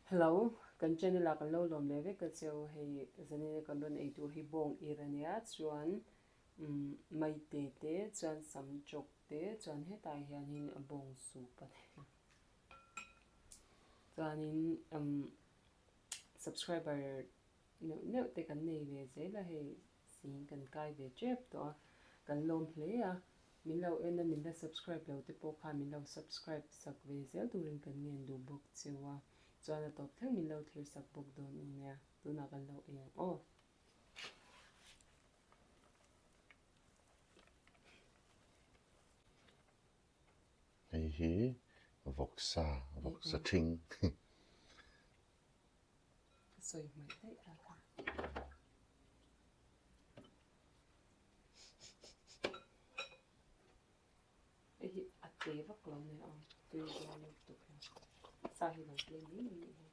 Hello, kan channel ah kan lo lawm leh vek a cheu, hei zanin a kan rawn ei tur hi bawng ir a nia, chuan umm maite te chuan sam chawk te chuan hetah hianin bawng soup a ni chuanin umm subscriber neuh neuh te kan nei ve zel a hei sing kan kai ve tep tawh a, kan lawm hle a. Min lo en a, min la subscribe lo te pawh khan min lo subscribe sak ve zel turin kan ngen duh bawk cheu a, chuan a tawp thleng min lo thlir sak bawk dawn a nia, tunah kan lo ei ang aw. Hei hi vawksa, vawksa ṭhing. Ka sawi hmaih daih ta kha. Hei hi a te vak lo nia aw tui dawn lutuk hian sa hi lo tlem mai mai nih hi.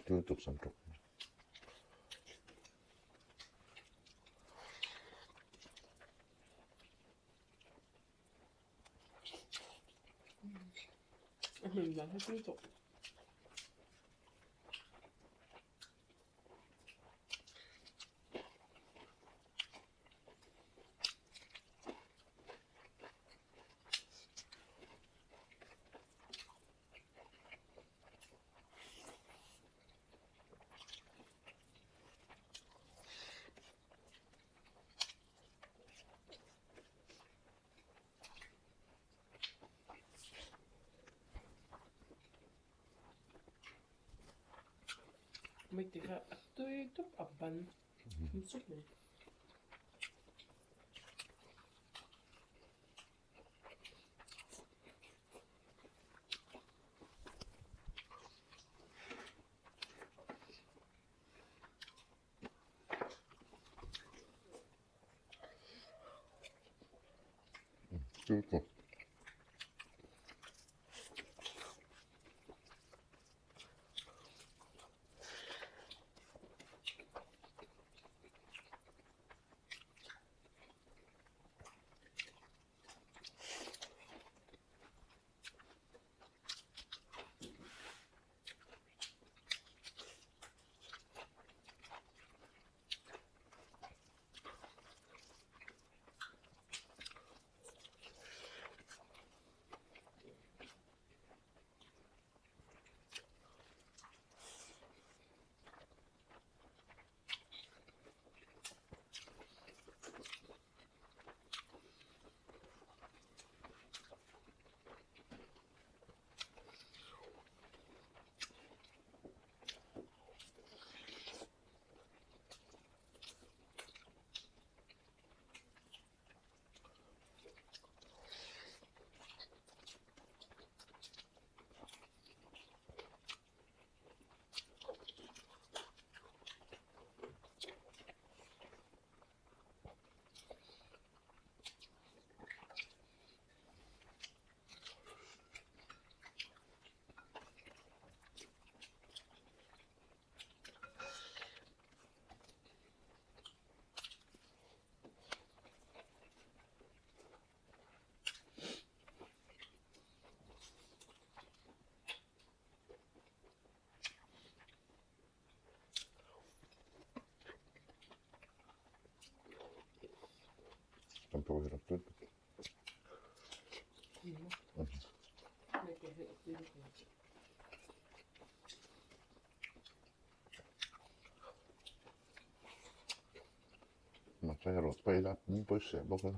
Tui lutuk sam ṭawk. A hmun dan hi tui tawh. Mai te kha a tui tawp a ban thum sup mai. Super. Tam pawh hi rak tut. Mahse rawt pawh ila pum pawh i seh bawk a.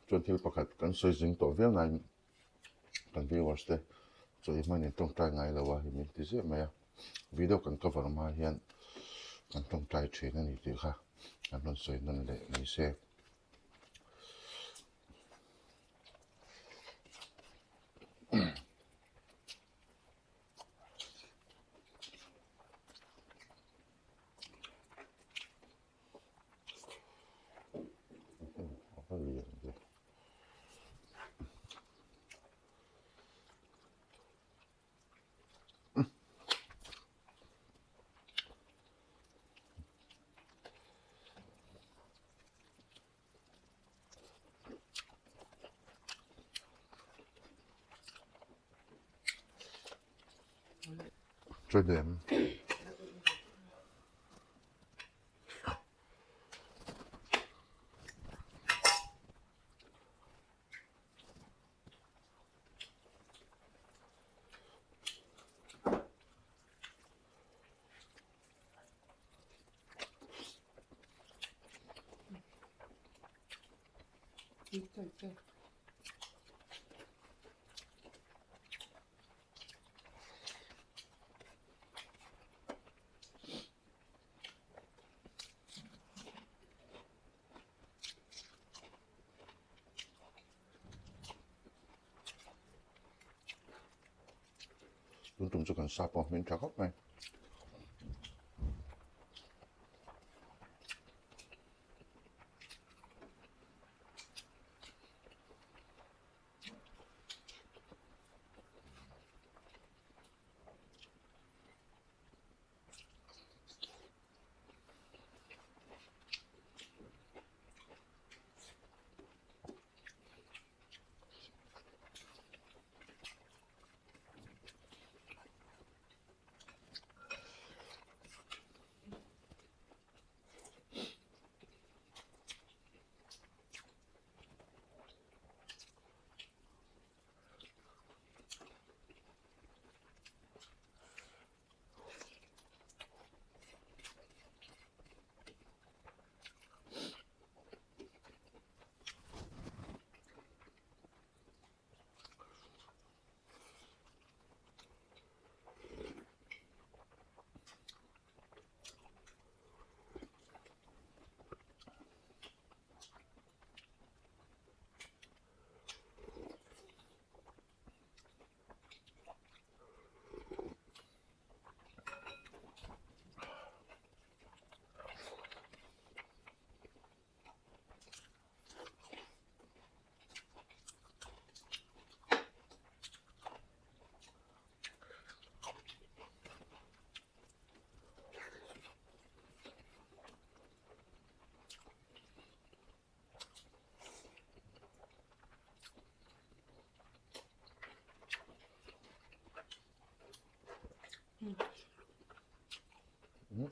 Chuan thil pakhat kan sawi zing tawh viau nain kan viewers te chaw i hman in tawngtai ngai lo a hei min ti ziah mai a. Video kan cover hma hian kan tawngtai thin a ni tih kha kan rawn sawi nawn leh ni se. Tredem. Tun tum chu kan sa pawh hmin tha khawp mai.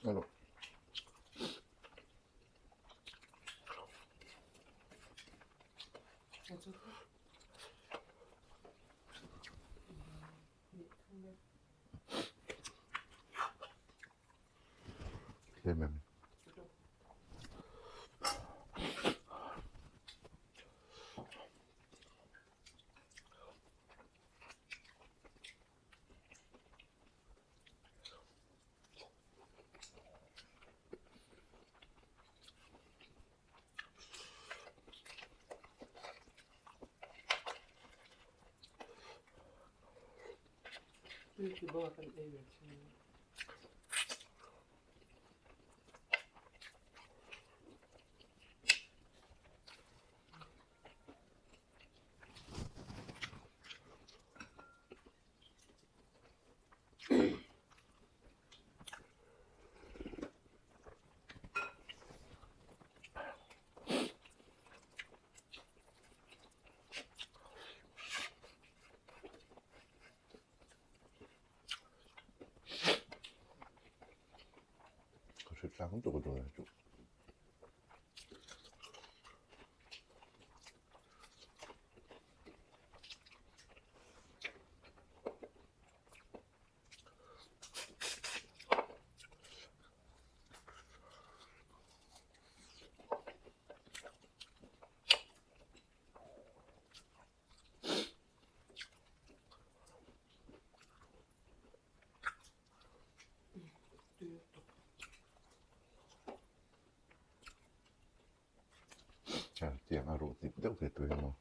Alo. Tlem em. Ka hre tlang tuk a dawn chu. Hetiang a ruh hnip deuh hi tui maw?